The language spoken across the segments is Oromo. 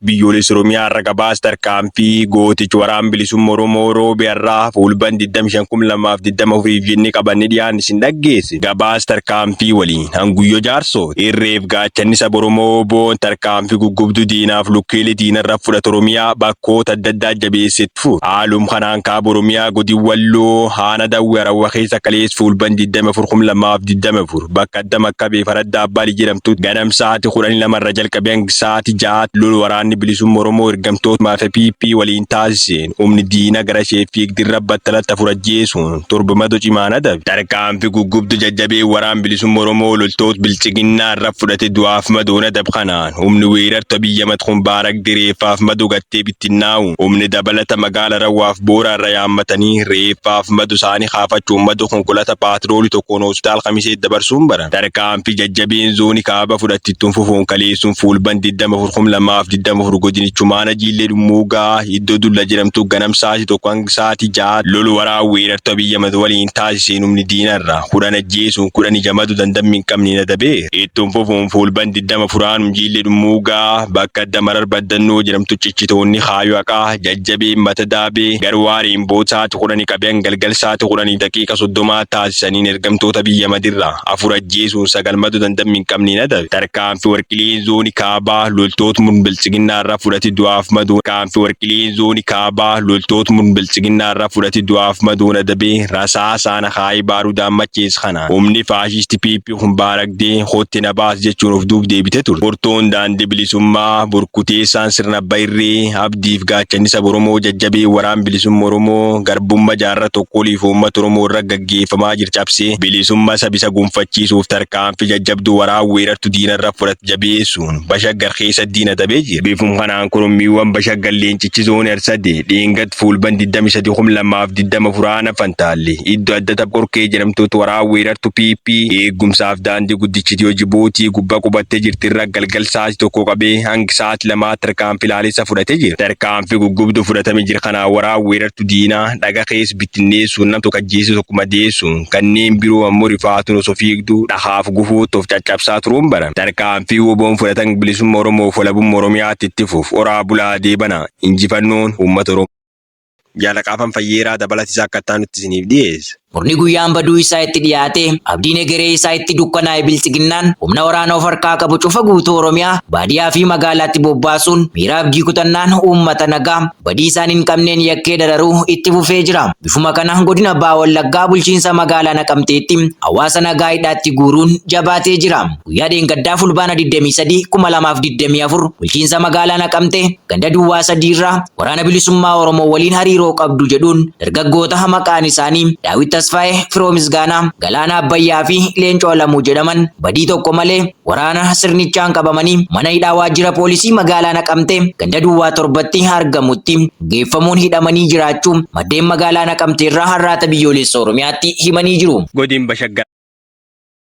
Biyyoolessa Oromiyaa irra gabaasa tarkaanfii gootichi waraan bilisummaa Oromoo roobe irraa fuulban 25,2024 jennee qabanne dhiyaanne isin dhaggeesse. Gabaasa tarkaanfii waliin hanguyyoo jaarsoo irreef gaachanni saba Oromoo boon tarkaanfii guggubduu diinaaf lukkeelee diinarra fudhate Oromiyaa bakkoota adda addaa jabeessetti fufu. Haalum kanaan kaaba Oromiyaa godin Walloo haana Dawwee Harawwa keessa kalees fuulban 24,2024 bakka adda Makkabee Faradda Abbaalii jedhamtu ganam sa'aatii 12 irra jalqabee hanga sa'aatii 6 lol waraanni bilisummaa Oromoo ergamtoota maafa PP waliin taasiseen humni diina gara ishee fiigdirra battalatti afur ajjeesuun torba madoo cimaan adabe. Tarkaanfii guggubdu jajjabee waraan bilisummaa Oromoo loltoota bilchiginnaa irra fudhate du'aaf madoon adab kanaan humni weerartu Abiy Ahmed kun baarag direeffaaf madoo gattee bittinnaa'uun humni dabalata magaala Rawwaaf Booraa irra yaammatanii reeffaaf madu isaanii kaafachuun madoo konkolaataa paatroolii tokkoon hospitaal Kamisee dabarsuun baran. Tarkaanfii jajjabeen zoonii kaaba fudhattittuun fufuun kaleessuun fuulban 24,2024 godinichumaana Jiillee Dhummuugaa iddoo Dulla jedhamtu ganam sa'aatii 1 hanga sa'aatii 6 lol waraan weerartu Abiy Ahmed waliin taasiseen humni diinarra 10 ajjeesuun 10 ija madu dandammi hin qabne adabeera. Ittuun fufuun fuulban 20 furaanum Jiillee Dhummuugaa bakka adda Marar Baddannoo jedhamtu cichitoonni kaayoo haqaa jajjabeen mata daabee garwaariin booda sa'aatii 10 qabee hanga galgal sa'aatii 10:30 taasisaniin ergamtoota Abiy Ahmed irraa afur ajjeesuun sagal madu dandammi hin qabneen adabe. Tarkaanfii warqileen zoonii kaabaa loltoota murn biltsiginnaa irraa fudhate du'aaf maduun Tarkaanfii warqileen zoonii kaabaa loltoota murn biltsiginnaa irraa fudhate du'aaf maduun adabee rasaasaan akaayii baarudaan macheesse kana humni faashisti PP kun baaragdee kotte na baas jechuun of duub deebite turte. Furtuun daandii bilisummaa burkuteessaan sirna abba irree abdiif gaachanni saba Oromoo jajjabee waraan bilisumma Oromoo garbumma jaarra tokko oliif uummata Oromoo irra gaggeeffamaa jira cabsee bilisumma sabisa gonfachiisuuf tarkaanfii jajjabduu waraan weerartu diinarra fudhate jabeessuun Bashaggar keessa diina dabee jira. Bifum kanaan korommiiwwan Bashaggar leencichi zoonii Arsadee dheengadd fuulban 23,2024 Furaana Fantaalle iddoo adda Tabqorkee jedhamtuutti waraan weerartu PP eegumsaaf daandii guddichi Itiyoo Jibuutii gubbaa qubattee jirti irra galgal sa'aatii 1 qabee hanga sa'aatii 2 tarkaanfii laalessa fudhatee jira. Tarkaanfii guggubduu fudhatame jira kanaan waraan weerartu diinaa dhaga keessa bittinneessuun nam tokko ajjeesee tokko madeessuun kanneen biroo ammoo rifaatuun osoo fiigduu dhakaaf gufuutti of caccabsaa turuun barame. Tarkaanfii WBOn fudhatan bilisumma Oromoof walabumma Oromiyaatti itti fufu. Horaa bulaa deebana. Injifannoon uummata Oromoo. Jaalaqaafan Fayyeeraa dabalata isaa akka itti aanutti isiniif dhiyeessa. Murni guyyaan baduu isaa itti dhiyaate, abdiin egeree isaa itti dukkanaa'e Biltsiginnaan humna waraana of harkaa qabu cufa guutuu Oromiyaa baadiyaa fi magaalaatti bobbaasuun miira abdii kutannaan uummata nagaa badii isaan hin qabneen yakkee dararuu itti fufee jira. Bifuma kana godina Baha Wallaggaa bulchiinsa magaalaa Naqamteetti hawaasa nagaa hidhaatti guuruun jabaatee jira. Guyyaa dheengaddaa Fulbaana 23, 2024 bulchiinsa magaalaa Naqamtee ganda duwwaa 3 irraa Waraana Bilisummaa Oromoo waliin hariiroo qabdu jedhuun dargaggoota maqaan isaanii Daawit Tasfaayee, Firoo Misgaanaa, Galaanaa Abbayyaa fi Leencoo Alamuu jedhaman badii tokko malee waraana sirnichaan qabamanii mana hidhaa waajjira poolisii magaalaa Naqamtee ganda duwwaa 7tti argamutti geeffamuun hidhamanii jiraachuu maddeen magaalaa Naqamtee irraa Arraata Biyyoolessa Oromiyaatti himanii jiru. Godin Bashaggar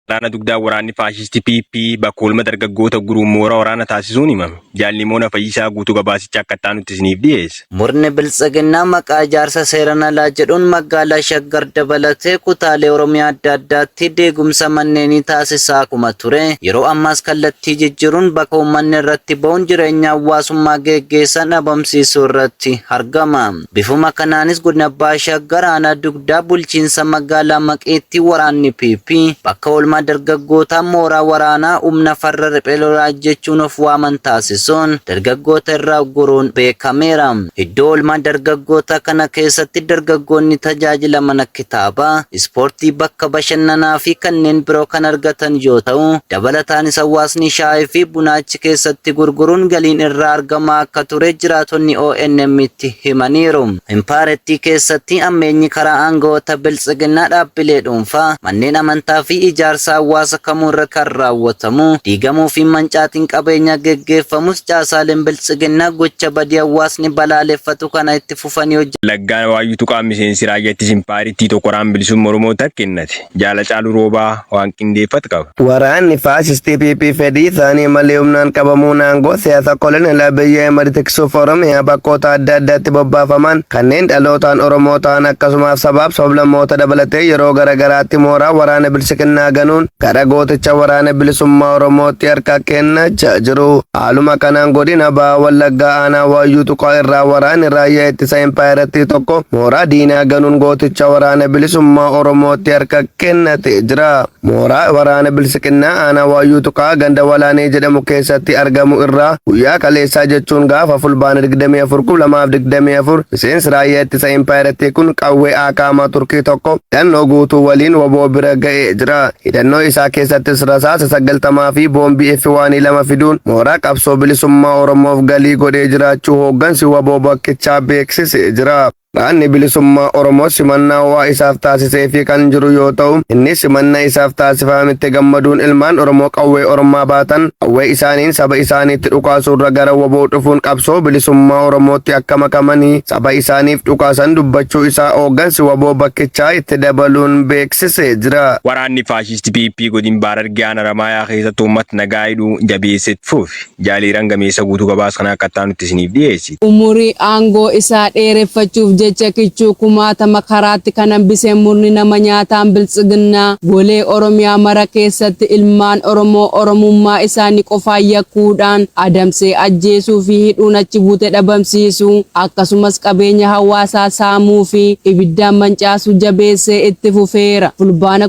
Waraana dugdaa waraanni faashistii PP bakka oolma dargaggoota guruun moora waraana taasisuun himame. Jaal Nimoona Fayyisaa guutuu gabaasichaa akka itti aanutti isiniif dhiyeessa. Murni Biltsiginnaa maqaa ijaarsa seeran alaa jedhuun magaalaa Shaggar dabalatee kutaalee Oromiyaa adda addaatti diigumsa manneenii taasisaa akkuma ture yeroo ammaas kallattii jijjiiruun bakka uummanni irratti ba'uun jireenya hawaasummaa geggeessan dhabamsiisuu irratti argama. Bifuma kanaanis godina Baha Shaggar aanaa Dugdaa bulchiinsa magaalaa Maqiitti waraanni PP bakka oolmaa dargaggootaa mooraa waraanaa humna farra riphee lolaa jechuun of waaman taasisuun dargaggoota irraa ugguruun beekameera. Iddoo oolmaa dargaggootaa kana keessatti dargaggoonni tajaajila mana kitaabaa, ispoortii, bakka bashannanaa fi kanneen biroo kan argatan yoo ta'u, dabalataanis hawaasni shaayii fi buna achi keessatti gurguruun galiin irraa argamaa akka ture jiraatonni ONM'tti himaniiru. Impaayerattii keessatti hammeenyi karaa aanga'oota Biltsiginnaa dhaabbilee dhuunfaa, manneen amantaa fi ijaarsa hawaasa kamuu irra kan raawwatamu, diigamuu fi mancaatiin qabeenyaa geggeeffamus caasaaleen Biltsiginnaa gocha badii hawaasni balaaleffatu kana itti fufanii hojjechaa Wallaggaa Waayyuu Tuqaa Miseensi Raayyaa Ittisa Impaayerittii Tokko Waraana Bilisumma Oromootti Harka Kennate. Jaal Hacaaluu Roobaa waan qindeeffate qaba. Waraanni faashistii PP fedhii isaanii malee humnaan qabamuun aangoo siyaasa Kolonel Abiy Ahimad tiksuuf Oromiyaa bakkoota adda addaatti bobbaafaman kanneen dhalootaan Oromoo ta'an akkasumaaf sabaaf sablammoota dabalatee yeroo gara garaatti mooraa waraana biltsiginnaa ganuun ganuun gara gooticha waraana bilisummaa Oromootti harka kennachaa jiru. Haaluma kanaan godina Baha Wallaggaa aanaa Waayyuu Tuqaa irraa waraanni raayyaa ittisa impaayerattii tokko mooraa diinaa ganuun gooticha waraana bilisummaa Oromootti harka kennatee jira. Mooraa waraana bilisiqinnaa aanaa Waayyuu Tuqaa ganda Walaanee jedhamu keessatti argamu irraa guyyaa kaleessaa jechuun gaafa Fulbaana 24 2024 miseensi raayyaa ittisa impaayerattii kun qawwee Akaamaa Turkii tokko hidhannoo guutuu waliin waboo bira ga'ee jira. Hidhannoo isaa keessattis rasaasa 90 fi boombii F1 2 fiduun mooraa qabsoo bilisummaa Oromoof galii godhee jiraachuu hooggansi waboo bakkichaa beeksisee jira. Waraanni bilisummaa Oromoo simannaa ho'aa isaaf taasiseefii kan jiru yoo ta'u, innis simannaa isaaf taasifametti gammaduun ilmaan Oromoo qawwee ormaa baatan qawwee isaaniin saba isaaniitti dhukaasuurra gara waboo dhufuun qabsoo bilisummaa Oromootti akka makamanii saba isaaniif dhukaasan dubbachuu isaa hooggansi waboo bakkichaa itti dabaluun beeksisee jira. Waraanni faashisti PP godin Harargee aanaa Haramaayaa keessatti uummata nagaa hidhuu jabeessee itti fufe. Jaaliiraan gameessa guutuu gabaasa kana akka itti aanutti isiniif dhiyeessiti. Umurii aangoo isaa dheereffachuuf jecha kichuu kumaatama karaatti kan hambise murni nama nyaataan biltsiginnaa golee Oromiyaa mara keessatti ilmaan Oromoo Oromummaa isaanii qofaan yakkuudhaan adamsee ajjeesuu fi hidhuun achi buute dhabamsiisuu akkasumas qabeenya hawaasaa saamuu fi ibiddaan mancaasuu jabeessee itti fufeera. Fulbaana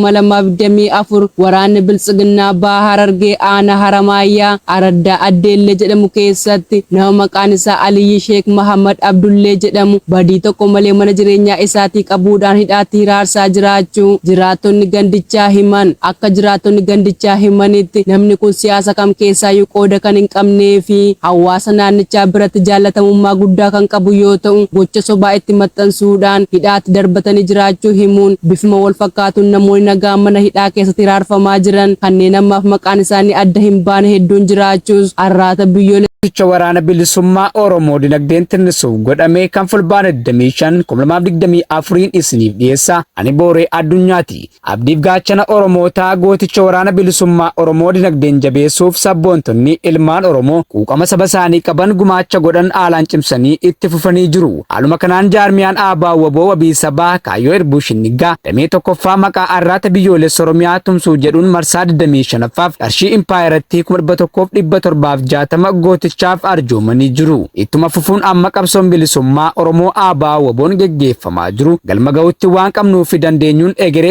19,2024 waraanni biltsiginnaa Baha Harargee aanaa Haramaayyaa Araddaa Addeellee jedhamu keessatti nama maqaan isaa Aliyyi Sheek Mahammad Abdullee jedhamu badii tokko malee mana jireenyaa isaatii qabuudhaan hidhaatti hiraarsaa jiraachuu jiraattonni gandichaa himan. Akka jiraattonni gandichaa himanitti namni kun siyaasa kam keessaayyuu qooda kan hin qabnee fi hawaasa naannichaa biratti jaallatamummaa guddaa kan qabu yoo ta'u, gocha sobaa itti maxxansuudhaan hidhaatti darbatanii jiraachuu himuun, bifuma wal fakkaatuun namoonni nagaa mana hidhaa keessatti hiraarfamaa jiran kanneen ammaaf maqaan isaanii adda hin baane hedduun jiraachuus Arraata Biyyoolessa Sochii waraana bilisummaa Oromoo dinagdeen tinnisuuf godhame kan Fulbaana 25 2024 isiniif dhiyeessa. Ani Booree Addunyaati. Abdiif gaachana Oromootaa gooticha waraana bilisummaa Oromoo dinagdeen jabeessuuf sabboontonni ilmaan Oromoo quuqama saba isaanii qaban gumaacha godhan haalaan cimsanii itti fufanii jiru. Haaluma kanaan jaarmiyaan ABO WBO wabii sabaa kaayyoo Irbuu Shinniggaa damee tokkoffaa maqaa Arraata Biyyoolessa Oromiyaa tumsuu jedhuun marsaa 25ffaaf qarshii impaayerattii 1,760 gootichaaf arjoomanii jiru. Ittuma fufuun amma qabsoon bilisummaa Oromoo ABO WBOn geggeeffamaa jiru galma ga'utti waan qabnuu fi dandeenyuun egeree